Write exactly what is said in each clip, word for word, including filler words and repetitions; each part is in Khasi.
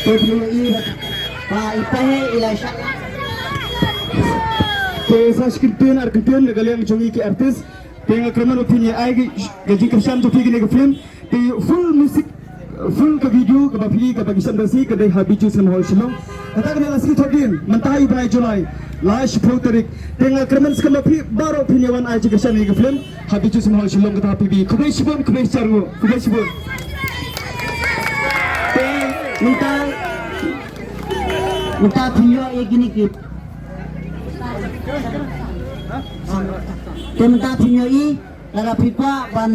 Te phi ïohi ba i Pahe i la shah. Te sa shi kyntien ar kyntien na ka liang jong i ki artist. Te nga kyrmen ba phin ïa ai ka jingkyrshan jong phi kane ka film. Te full music, full ka video kaba phi, kaba ngi shem da shi ka dei ha Bijou Cinema Hall Shillong. Kata ka dei la shi thok dien, mynta i bnai July la shiphew tarik. Te nga kyrmen skhem ba phi baroh phin ïa wan ai jingkyrshan ïa ka film ha Bijou Cinema Hall Shillong. Kata phi bi khublei shibun, khublei shibun, khublei shibun. Te mynta, mynta phin ïohi kine ki, te mynta phin ïohi lada phi kwah ban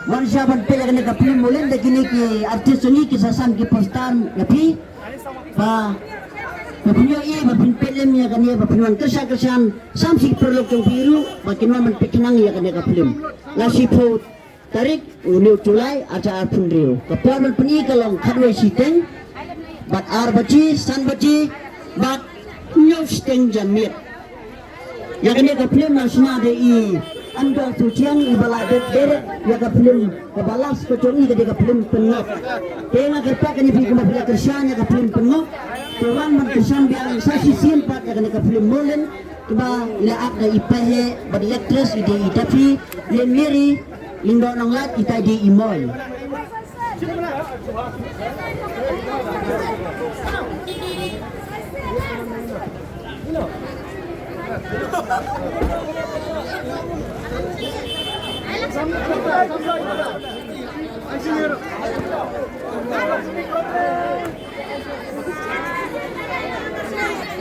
wan sha ban peit ïa kane ka film Molin da kine ki artist jong ngi ki sa sam ki poster ïa phi. Ba, ba phin ïohi, ba phin peit lem ïa kane, ba phin wan kyrshan kyrshan sam shi paralok jong phi ruh ba kin wan ban peit khnang ïa kane ka film. La shiphew tarik une u July arhajar arphew hynriew. Ka por ban pyni ka long khatwei shiteng bad ar baje, san baje bad hynñiew shiteng janmiet. Ïa kane ka film nang shna da i Andor Suchiang, iba la dep direct ïa ka film kaba last ka jong i, ka dei ka film Pynngop. Te nga kyrpad kane phi kumba phi la kyrshan ïa ka film Pynngop, to wan ban kyrshan biang sa shisien pat ïa kane ka film Molin, kaba i la act da i Pahe bad i actress i dei i Taffy, i Mary Lyngdoh Nonglait, itai i dei i Moi.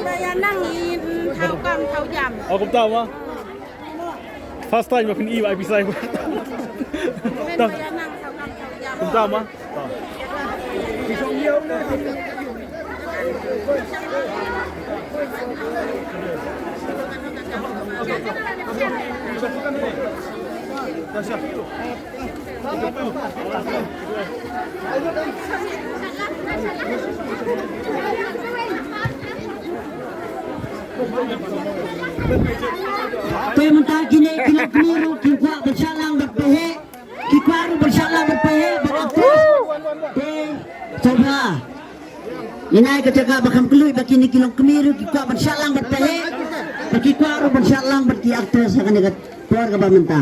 Ba ïa nang i thaw kam thaw jam. Oh, kumta ma? First time ma phin i ba ai pisa. Ba ïa nang thaw kam thaw jam. Kumta ma? Te mynta kine ki longkmie ruh ki kwah ban shah lang bad Pahe. Ki kwah ruh ban shah lang bad Pahe bad actress. Te sngewbha, ngin ai ka jaka ba kham kylluid ba kine ki longkmie ruh ki kwah ban shah lang bad Pahe, ba ki kwah ruh ban shah lang bad ki actress ha kane ka por kaba mynta.